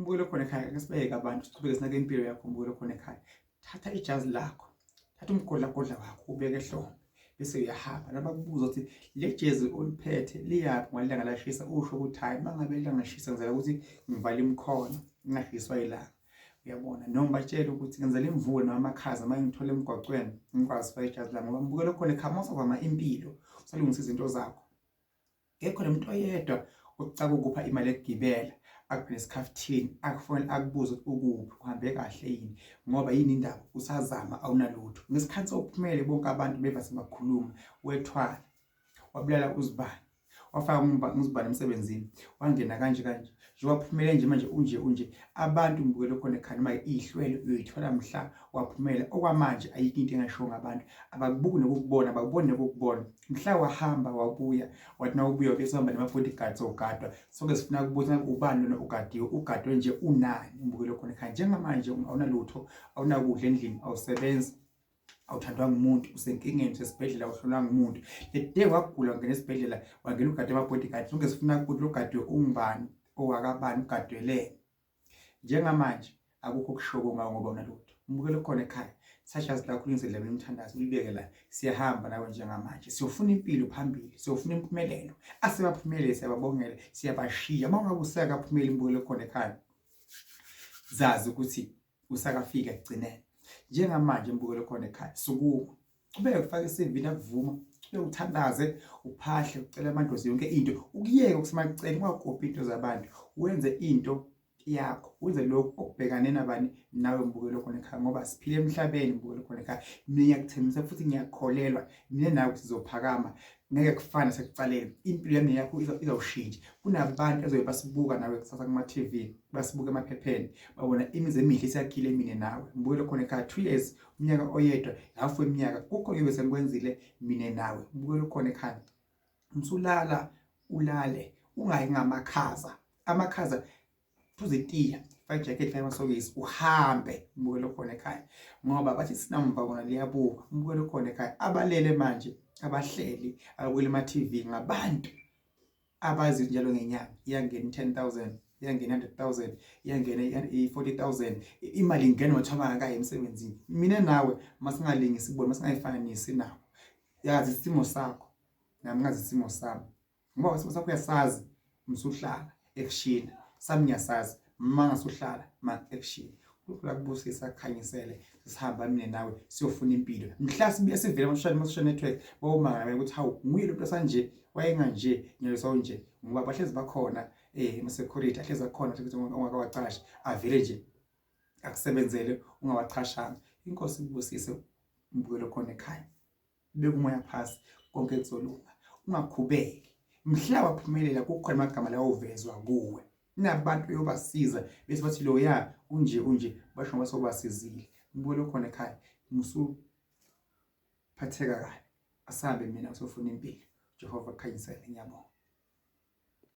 Umbukelo khona ekhaya, ake sibeke abantu siqhubeke sinake impilo yakho. Umbukelo khona ekhaya, thatha ijazi lakho, thatha umgodlagodla wakho ubeke ehlombe bese uyahamba. Nabakubuza ukuthi le jezi oliphethe liyaphi ngoba ilanga lashisa, usho ukuthi hhayi, uma ngabe ilanga lishisa ngenzela ukuthi ngivale imikhono ngingashiswa ilanga. Uyabona, noma batshele ukuthi ngenzela imvula noma amakhaza uma ngithola emgwaqweni ngikwazi ukufaka ijazi lami, ngoba mbukelo khona ekhaya uma usazama impilo usalungisa izinto zakho. Ngekho nomuntu oyedwa ocaka ukupha imali yokugibela, akuphe nesikhafuthini, akufonele akubuze ukuthi ukuphi, uhambe kahle yini, ngoba yini indaba usazama awunalutho. Ngesikhathi sewuphumele bonke abantu beva sebakhuluma, wethwala, wabulala uzibani, wafaka uzibani emsebenzini, wangena kanje kanje, nje waphumele nje manje unje unje. Abantu ngibukele khona ekhaya noma ihlwele uyoyithola mhla waphumela. Okwamanje ayikho into engashiwo ngabantu, abakubuki nokukubona, abakuboni nokukubona. Mhla wahamba wabuya, wathi nawubuya wabe usihamba nama-bodyguards ogadwa. Sonke sifuna ukubuza ubani lona ogadiwe, ugadwe nje unani? Umbukele khona ekhaya njengamanje awunalutho, awunakudla endlini, awusebenzi, awuthandwa ngumuntu, usenkingeni, usesibhedlela, awuhlolwanga umuntu. The day wagula wangena esibhedlela, wangena ugade ama-bodyguard, sonke sifuna ukuthi logadiwe ungubani, owakabani, ugadweleni. Njengamanje akukho okushiwo ngawo ngoba unalutho. Umbukelo khona ekhaya, thatha lakho ulungise dlamini umthandazo ulibeke la. Siyahamba nawe njengamanje. Siyofuna impilo phambili, siyofuna impumelelo. Asebaphumelele siyababongela, siyabashiya. Uma ungabe usakaphumeli umbukelo khona ekhaya, zazi ukuthi usakafika ekugcineni. Njengamanje umbukelo khona ekhaya, sukuma. Qhubeka ufake i-CV nakuvuma, qhubeka uthandaze, uphahle, ucele amadlozi yonke into. Ukuyeke okusemacele, ungakopi into zabantu. Wenze into yakho, wenze lokhu okubhekane nabani nawe mbukelo khona ekhaya, ngoba siphile emhlabeni mbukelo khona ekhaya. Mina ngiyakuthembisa futhi ngiyakholelwa, mina nawe sizophakama, ngeke kufane sekucaleni. Impilo yami yakho izawushintsha. Kunabantu ezobe basibuka nawe kusasa kuma-TV, basibuka emaphepheni, babona imizi emihle esiyakhile mina nawe. Mbukelo khona ekhaya, 2 years, umnyaka oyedwa, hafu weminyaka, kukho ngibe sengikwenzile mina nawe. Mbukelo khona ekhaya, msulala ulale, ungayi ngamakhaza. Amakhaza, phuza itiya, faka ijacket, faka amasokisi, uhambe. Umbukelo khona ekhaya, ngoba bathi sinamva kona liyabuka. Umbukelo khona ekhaya, abalele manje, abahleli ababukela ama-TV ngabantu abazi njalo ngenyanga iyangena i-10,000, iyangena i-100,000, iyangena i-40,000, imali ingena nothiwa bangakayi emsebenzini. Mina nawe masingalingisi kubona, masingayifananisi nabo. Yazi isimo sakho, nami ngazi isimo sami, ngoba isimo sakho uyasazi msuhlala ekushini, sami ngiyasazi ma ngasuhlala ma ekushini. uNkulunkulu akubusise, akukhanyisele. Sihamba mina nawe siyofuna impilo. Mhla sibuye sivele ama-social network, bawumangala ukuthi hawu, nguye lo muntu osanje wayenganje, nyalo sawunje, ngoba bahlezi bakhona ama-security ahlezi akhona ukuthi ungakawaqashi avele nje akusebenzele ungawachashanga. Inkosi ikubusise umbukelo khona ekhaya. Beka umoya phasi, konke kuzolunga. Ungakhubeki. Mhla waphumelela kukhona amagama lawo ovezwa kuwe. Kunabantu uyobasiza bese bathi lo ya unje unje, basho ngoba sewubasizile. Umbukelo khona ekhaya, musuphatheka kabi. Asahambe mina usofuna impilo. Jehova kukhanyisele, ngiyabonga.